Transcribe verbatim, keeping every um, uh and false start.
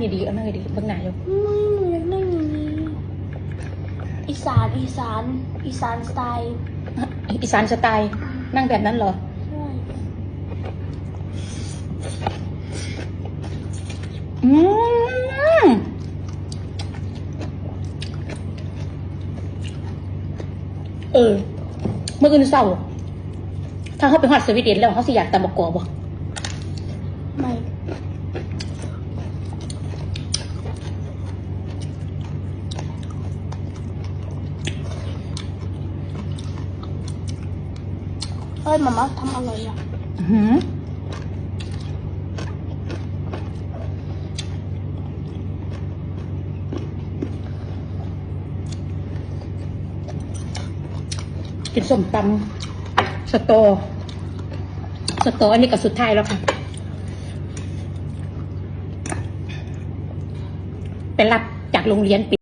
นี่ดี เอานั่งดีๆ เบิ่งหน้าอยู่ อืมหนูอยากนั่งอย่างนี้ อีสาน อีสาน อีสานสไตล์ อีสานสไตล์ นั่งแบบนั้นเหรอ ใช่ อืม เออ มื้ออื่นเช้า ถ้าเฮาไปฮอดสวีเดนแล้ว เฮาสิอยากตำบักกอกบ่ ไม่ เอ้ย มาม่าทำอร่อยอ่ะ อื้อหือ กินส้มตำสตอ สตอ อันนี้ก็สุดท้ายแล้วค่ะ ไปรับจากโรงเรียน